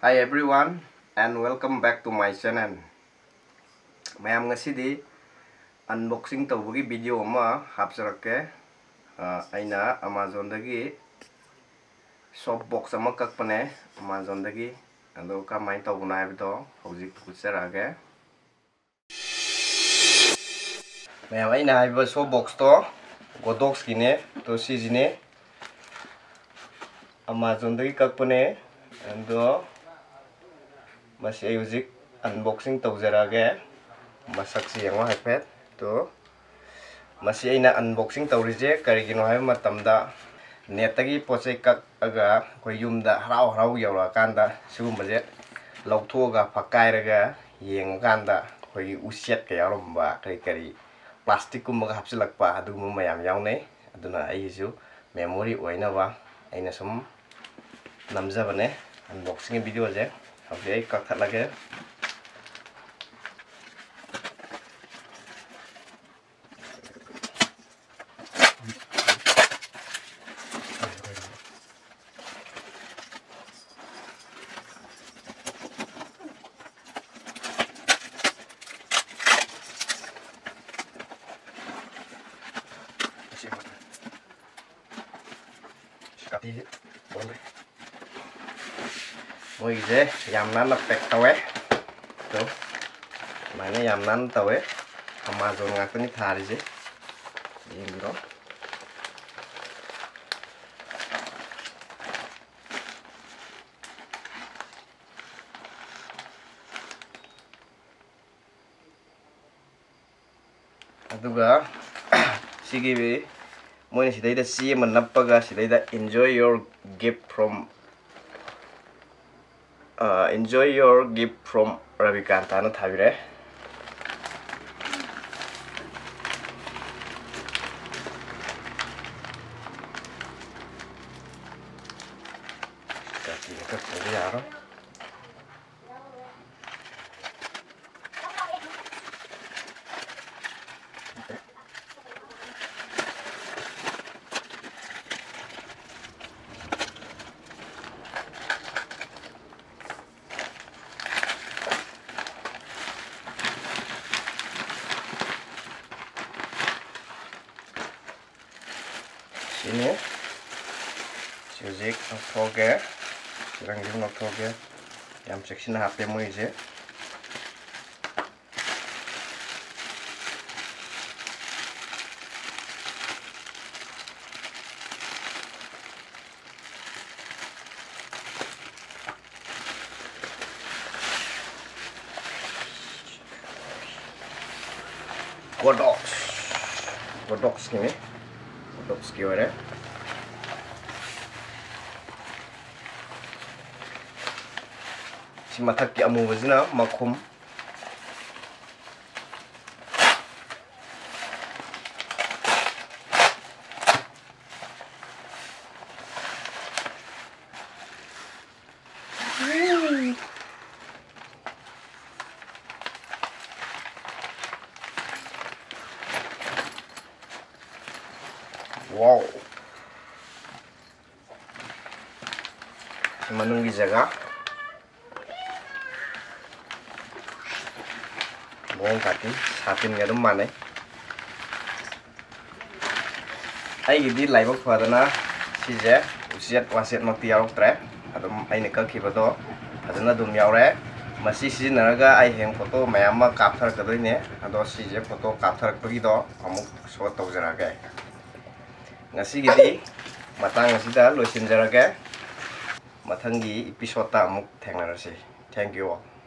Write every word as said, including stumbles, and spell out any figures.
Hi everyone and welcome back to my channel. ꯃꯌꯥꯝ, ꯉꯁꯤꯗꯤ unboxing ꯇꯧꯕꯒꯤ video ꯑꯃ ꯍꯥꯞꯆꯔꯛꯀꯦ꯫ ꯑ, ꯑꯩꯅ Amazonꯗꯒꯤ soft box ꯑꯃ ꯀꯛꯄꯅꯦ, Amazonꯗꯒꯤ꯫ ꯑꯗꯣ ꯀꯔꯝꯍꯥꯏꯅ ꯇꯧꯕꯅꯣ ꯍꯥꯏꯕꯗꯣ ꯍꯧꯖꯤꯛ ꯎꯠꯆꯔꯛꯑꯒꯦ꯫ ꯃꯌꯥꯝ, ꯑꯩꯅ ꯍꯥꯏꯕ soft boxꯇꯣ Godoxꯀꯤꯅꯦ꯫ ꯑꯗꯣ ꯁꯤꯁꯤꯅꯦ, Amazonꯗꯒꯤ ꯀꯛꯄꯅꯦ꯫ ꯑꯗꯣ ꯃꯁꯤ ꯑꯩ ꯍꯧꯖꯤꯛ unboxing ꯇꯧꯖꯔꯛꯑꯒꯦ꯫ ꯃꯁꯛꯁꯤ ꯌꯦꯡꯉꯣ ꯍꯥꯏꯐꯦꯠ꯫ ꯑꯗꯣ ꯃꯁꯤ ꯑꯩꯅ unboxing ꯇꯧꯔꯤꯁꯦ ꯀꯔꯤꯒꯤꯅꯣ ꯍꯥꯏꯕ ꯃꯇꯝꯗ, netꯇꯒꯤ ꯄꯣꯠ ꯆꯩ ꯀꯛꯑꯒ ꯑꯩꯈꯣꯏ ꯌꯨꯝꯗ ꯍꯔꯥꯎ ꯍꯔꯥꯎ ꯌꯧꯔꯛꯑꯀꯥꯟꯗ ꯁꯤꯒꯨꯝꯕꯁꯦ ꯂꯧꯊꯣꯛꯑꯒ ꯐꯛꯀꯥꯏꯔꯒ ꯌꯦꯡꯉꯀꯥꯟꯗ ꯑꯩꯈꯣꯏꯒꯤ ꯎꯆꯦꯠꯀ ꯌꯥꯎꯔꯝꯕ, ꯀꯔꯤ ꯀꯔꯤ plasticꯀꯨꯝꯕꯒ ꯍꯥꯞꯆꯤꯜꯂꯛꯄ, ꯑꯗꯨꯒꯨꯝꯕ ꯃꯌꯥꯝ ꯌꯥꯎꯅꯩ꯫ ꯑꯗꯨꯅ ꯑꯩꯒꯤꯁꯨ memory ꯑꯣꯏꯅꯕ ꯑꯩꯅ ꯁꯨꯝ ꯅꯝꯖꯕꯅꯦ unboxingꯒꯤ videoꯁꯦ꯫ ꯍꯧꯖꯤꯛ ꯑꯩ ꯀꯛꯊꯠꯂꯒꯦ꯫ ꯃꯣꯏꯒꯤꯁꯦ ꯌꯥꯝ ꯅꯥꯟꯅ pack ꯇꯧꯋꯦ꯫ ꯑꯗꯣ ꯁꯨꯃꯥꯏꯅ ꯌꯥꯝ ꯅꯥꯟꯅ ꯇꯧꯋꯦ꯫ Amazon ꯉꯥꯛꯇꯅꯤ ꯊꯥꯔꯤꯁꯦ꯫ ꯌꯦꯡꯕꯤꯔꯣ꯫ ꯑꯗꯨꯒ ꯁꯤꯒꯤ ꯃꯣꯏꯅ ꯁꯤꯗꯩꯗ ꯆꯦ ꯑꯃ ꯅꯞꯄꯒ ꯁꯤꯗꯩꯗ "Enjoy your gift from, uh, enjoy your gift from Ravikantana" ꯊꯥꯕꯤꯔꯛꯑꯦ꯫ ꯀꯥꯇꯤꯅ ꯀꯛꯇ꯭ꯔꯗꯤ ꯌꯥꯔꯣꯏ꯫ ꯁꯤ ꯍꯧꯖꯤꯛ ꯂꯧꯊꯣꯛꯑꯒꯦ꯫ ꯆꯦꯔꯪꯁꯤ ꯑꯃꯨꯛ ꯂꯧꯊꯣꯛꯑꯒꯦ꯫ ꯌꯥꯝ ꯆꯦꯛꯁꯤꯟꯅ ꯍꯥꯞꯄꯦ ꯃꯣꯏꯁꯦ꯫ ꯒꯣꯗꯣꯛꯁ꯫ ꯒꯣꯗꯣꯛꯁꯀꯤꯅꯤ꯫ ꯒꯣꯗꯣꯛꯁꯀꯤ ꯑꯣꯏꯔꯦ꯫ ꯁꯤ ꯃꯊꯛꯀꯤ ꯑꯃꯨꯕꯁꯤꯅ ꯃꯈꯨꯝ꯫ Wow. ꯁꯤ ꯃꯅꯨꯡꯒꯤ ꯖꯒꯥ꯫ ꯃꯑꯣꯡ ꯀꯥꯇꯤ ꯁꯥꯇꯤꯟꯒ ꯑꯗꯨꯝ ꯃꯥꯟꯅꯩ꯫ ꯑꯩꯒꯤꯗꯤ ꯂꯥꯏꯕꯛ ꯐꯗꯅ ꯁꯤꯁꯦ ꯎꯆꯦꯠ ꯋꯥꯆꯦꯠꯃꯛꯇꯤ ꯌꯥꯎꯔꯛꯇ꯭ꯔꯦ꯫ ꯑꯗꯨꯝ ꯑꯩꯅ ꯀꯛꯈꯤꯕꯗꯣ ꯐꯖꯅ ꯑꯗꯨꯝ ꯌꯥꯎꯔꯦ꯫ ꯃꯁꯤ ꯁꯤꯖꯤꯟꯅꯔꯒ ꯑꯩ ꯍꯌꯦꯡ ꯐꯣꯇꯣ ꯃꯌꯥꯝ ꯑꯃ ꯀꯥꯞꯊꯔꯛꯀꯗꯣꯏꯅꯦ꯫ ꯑꯗꯣ ꯁꯤꯁꯦ ꯐꯣꯇꯣ ꯀꯥꯞꯊꯔꯛꯄꯒꯤꯗꯣ ꯑꯃꯨꯛ ꯁꯣꯠ ꯇꯧꯖꯔꯛꯑꯒꯦ꯫ ꯉꯁꯤꯒꯤꯗꯤ ꯃꯇꯥꯡ ꯑꯁꯤꯗ ꯂꯣꯏꯁꯤꯟꯖꯔꯒꯦ꯫ ꯃꯊꯪꯒꯤ ꯏꯄꯤꯁꯣꯠꯇ ꯑꯃꯨꯛ ꯊꯦꯡꯅꯔꯁꯤ꯫ Thank you all.